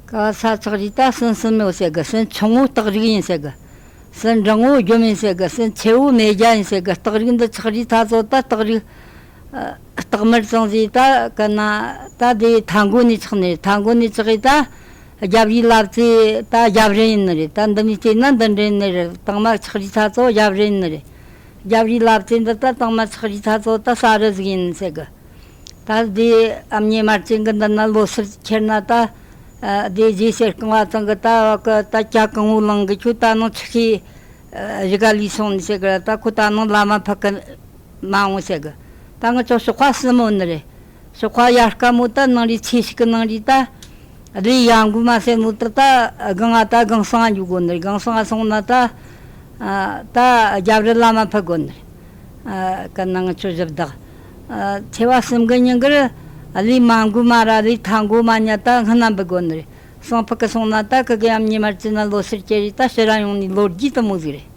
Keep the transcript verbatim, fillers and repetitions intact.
ག་ས་ཆགས་རིས་ད་སྲིན་གསུམ་ཡོད་ཟེར་གི། སྲིན་ཆུང་ངུ་སྟག་རིག་ཡིན་ཟེར་གི། སྲིན་འབྲིང་བོ་རྒྱུམ་ཡིན་ཟེར་གི། སྲིན་ཆེ་བོ་མེ་རྒྱལ་ཡིན་ཟེར་གི། སྟག་རིག་འདི་ཆགས་རིས་ཐ་ཚོ་ད་སྟག་རིག་ཨ། སྟག་དམར་ཙང་ཟིག་ད་གི་ན་ད་དེ་མཐའ་འགོ་ནས་ཆགས་ནི་རེད། མཐའ་འགོ་ནས་ཆགས་ཡི་ད་རྒྱབ་རིའི་ལབ་ཙེ་ད་རྒྱབ་རི་ཡིན་ནི་རེད། ད་འདི་མོ་བལྟས་ན་འདི་འདྲ་ཡིན་ནི་རེད། དང་མ་ཆགས་རིས་ཐ་ཚོ་རྒྱབ་རི་ཡིན་ནི་རེད། རྒྱབ་རིའི་ལབ་ཙེ་འདི་ད་དང་མ་ཆགས་རིས་ཐ་ཚོ་ད་ས་རི་ཟིག་ཡིན་ཟེར་གི། ད་དེ་ཨ་མྱེས་དམར་ཅན་གི་འདི་ན་ལོ་སར་ཁྱེར་ན་ད། ཨ། དེ་རྗེས་ཟེར་རྐང་བ་ཚང་གི་ད་བ་གི་ད་ཇ་གང་བོ་ལང་གི། ཁྱོད་ད་ནང་ཆུ་ཤེས་རི་ག་ལུས་སོང་ནི་ཟེར་གི། ད་ཁོ་ད་ནང་ལམ་མ་ཕ་གི་མ་འོང་ཟེར་གི། ད་ང་ཚོ་ཞོགས་པ་གསུམ་མོ་ནི་རེད། ཞོགས་པ་ཡར་སྐམ་མོ་ད་ནང་རི་ཚེ་ཞིག་གི་ནང་རི་ད། ལས་ཡང་དགོས་མ་ཟེར་མོ་ད་ད་གང་ང་ད་གང་སང་ང་འཇུག་དགོས་ནི་རེད། གང་སང་ང་སོང་ན་ད། ཨ། ད་རྒྱབ་རི་ལམ་མ་ཕ་དགོས་ནི་རེད། ཨ། ག་ནང་ཆོས་ཞབས་བདག་ཨ། ཚེས་པ་གསུམ་གི་ཉིན་གི་ར་ལས་མ་འགོ་མ་ར་ལས་མཐའ་འགོ་མ་ཉ་ད་སྔ་ན་འབུད་དགོས་ནི་རེད། སང་ཕག་གི་སོང་ན་ད་གི་གི་ཨ་མྱེས་དམར་ཅན་ན་ལོ་སར་སྐྱེ་རི་ད་ཕྱི་ར་ཡོང་ནི་ལོ་རྒྱུས་དེ་མོ་ཟིག་རེད།